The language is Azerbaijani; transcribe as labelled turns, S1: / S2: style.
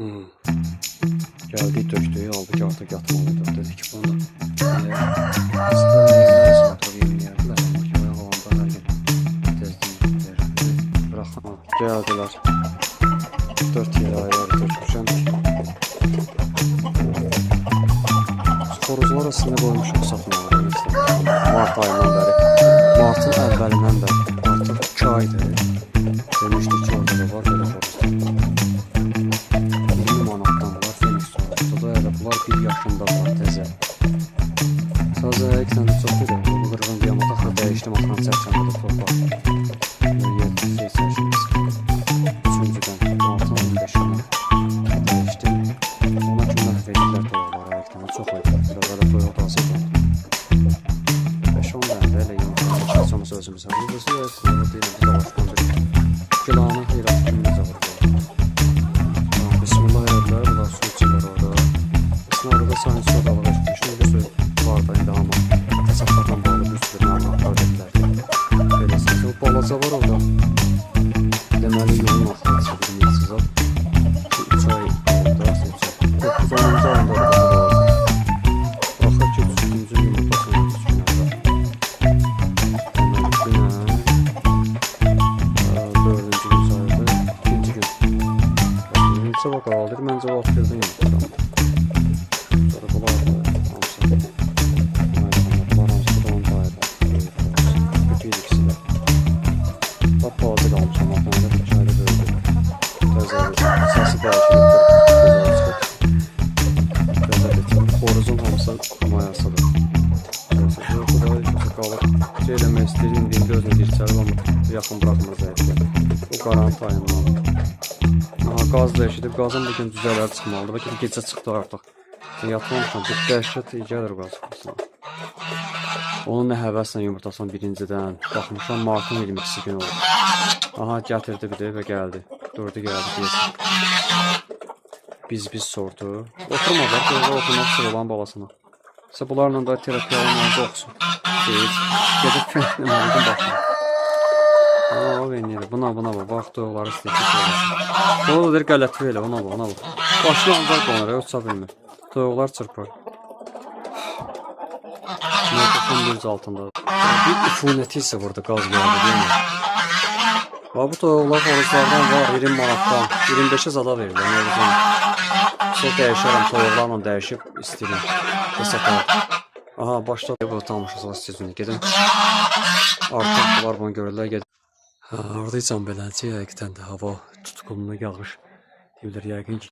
S1: Gəldik, tökdük, halbuki artıq yatmalıydı. Dedik ki, bunu da istəyirlər, oturub yemləyərdilər. Amma ki, ayaq alanda hər gün tezdən verirdi. Buraxın, gəldilər. 4 yer ayları tökmüşəm. Xoruzlar əslində qoymuşuq satmağa. Mart ayından bəri. Martın əvvəlindən bəri. Artıq 2 aydır. Demişdik ki, orada da var belə xoruzlar. 20 manatdan var Phoenix xoruzda. Elə bunlar 1 yaşında var təzə. Təzə həqiqətən də çox idi. Bu qırğın qiyamət axırı dəyişdim axırın çərşənbədə torpaq. Yer şey çərşənbəsi. Üçüncüdən martın 15-dən dəyişdim. Ona kimi məhv ediblər toyuqları həqiqətən də çox idi. Biraz elə toyuq da az idi. 5-10 dənə də elə yumurta heç olmasa özümüzə. Bu bizi deyirəm, biz dalaşdan bir gilanı yeraltı kimi necə vurdu. Bismillah elədilər, bunlar su içirlər orada. Əslində orada sayın su dalığa etmişdim, bir sürü var da indi hamı fəsadlarla bağlı bir sürü məlumatlar verdilər. Beləsini. O balaca var orada. Deməli yolun axırı çıxdı mixsizat. Bu 3 ay oldu, 3 ay. 9-10-cu ayında da bu balaca. Axır ki, üçüncü yumurtasını 3 gün əvvəl. Deməli, dünən dördüncü gün sayıldı, ikinci gün. Neçə vaxt qaldı? Məncə o apreldə yumurtladı. Sonra bunlar da hamısı. Bunlar hamısı da onun dayıdır. Bir ikisi də. Lap balaca qalmış amma bir də 2 ayda böyüdü. Təzə səsi dəyişilib, gözəl çıxıb. Təzə bitir. Xoruzun hamısı mayasıdır. Yox, bu da yoxsa qalır. Şey eləmək istəyir, indi özünə dirçəlir, amma yaxın buraxmır zəiflər. Bu qaranı tayından. Aha, qaz da eşidib. Qazın bugün cüzələri çıxmalıdır. Bəlkə də gecə çıxdı artıq. Yatmamışam. Bu dəhşət gəlir qaz. Onun nə həvəslə yumurtasını birincidən baxmışam, martın 22-si günü oldu. Aha, gətirdi bir də və gəldi. Durdu, gəldi deyəsən. Biz sordu. Oturmadılar. Qoyurlar oturmaq istəyir olan balasına. Sə bunlarla da terapiya alınmalı oxusun. Deyir. Gedib fənləməlidən başına. Aa, o veynir. Buna bax. Bax, toyuqları istəyir ki, söyləsin. Bunu da deyir qələti elə. Ona bax, ona bax. Başına ancaq qonur, uça bilmir. Toyuqlar çırpır. Mikrofon bürc altında. Bir üfunəti isə burada qaz gəldi, değil mi? Va, bu toyuqlar xoruzlardan var 20 manatdan. 25-ə zada verirlər Novruzun. Çox dəyişərəm, toyuqlarla dəyişib istəyirəm. Və satarım. Aha, başladı bu tamaşalar sezonu. Gedin. Artıq bunlar bunu görürlər, gedin. Hə, oradaysan beləcə, həqiqətən də hava tutqunlu yağış deyirlər yəqin ki.